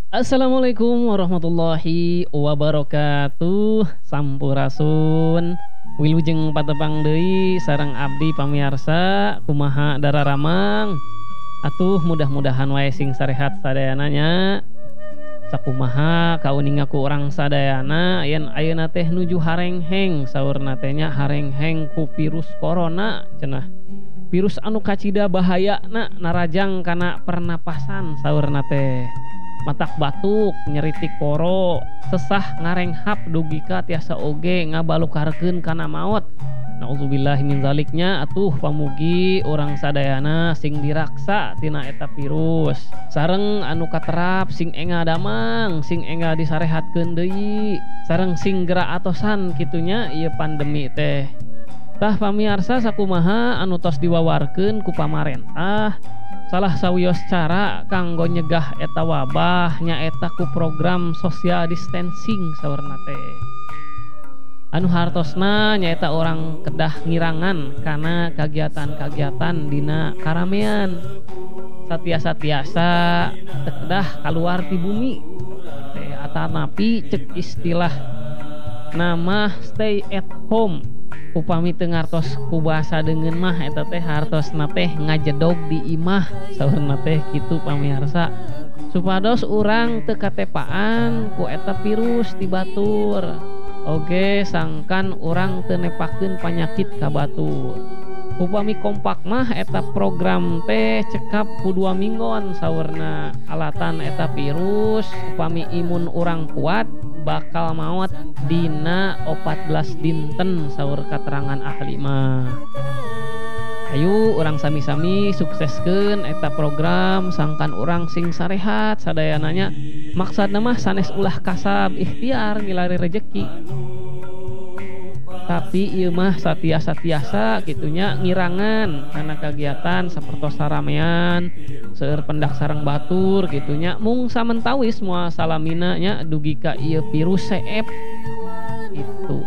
Assalamualaikum warahmatullahi wabarakatuh. Sampurasun. Wilujeng patepang deui sareng abdi pamiarsa, kumaha dararamang. Atuh mudah-mudahan wae sing sarehat sadayana nya. Sakumaha kauninga ku urang sadayana yen ayeuna teh nuju harengheng saurna teh nya, harengheng ku virus corona cenah. Virus anu kacida bahayana narajang kana pernapasan saurna teh. Matak batuk, nyeri tikoro, sesah ngarenghap dugi ka tiasa oge ngabalukarkeun kana maot. Nauzubillahi min zaliknya, atuh pamugi urang sadayana sing diraksa tina eta virus. Sareng anu katerap sing enga damang, sing enga disarehatkeun deui, sareng sing geura atosan kitunya ieu pandemi teh. Tah pamiarsa, sakumaha anu tos diwawarkeun ku pamarentah, salah sawios cara kanggo nyegah eta wabah nyaeta ku program social distancing saurna teh. Anu hartosna nyaeta orang kedah ngirangan kana kagiatan-kagiatan dina karamean. Satiasa-tiasa teu kedah kaluar ti bumi teh, atanapi cek istilah nama stay at home. Upami teu ngartos ku bahasa deungeun mah eta teh hartosna teh ngajedog di imah saurna teh kitu pamiarsa, supados urang teu katepaan ku eta virus ti batur oge sangkan urang teu nepakeun panyakit ka batur. Upami kompak mah eta program teh cekap ku 2 minggon saurna, alatan eta virus upami imun urang kuat bakal maot dina 14 dinten saur katerangan ahli mah. Ayo urang sami-sami sukseskeun eta program sangkan urang sing sarehat sadayananya. Maksudna mah sanes ulah kasab ikhtiar milari rejeki, tapi ieu mah satiasa-tiasa kitunya ngirangan kana kagiatan sapertos saramean seueur pendak sareng batur kitunya, mung samentawis moal salamina nya dugi ka ieu virus seep itu.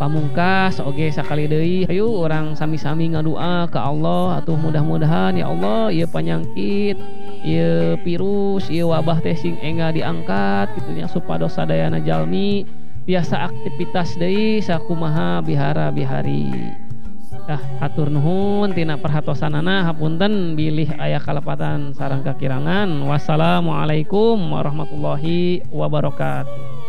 Pamungkas oge sakali deui, ayo urang sami-sami ngadua ka Allah atuh mudah-mudahan ya Allah ieu panyangkit ieu virus ieu wabah teh sing enggal diangkat kitunya, supados sadayana jalmi biasa aktivitas deui sakumaha bihara-bihari. Tah hatur nuhun tina perhatosanana, hapunten bilih aya kalepatan sareng kakirangan. Wassalamualaikum warahmatullahi wabarakatuh.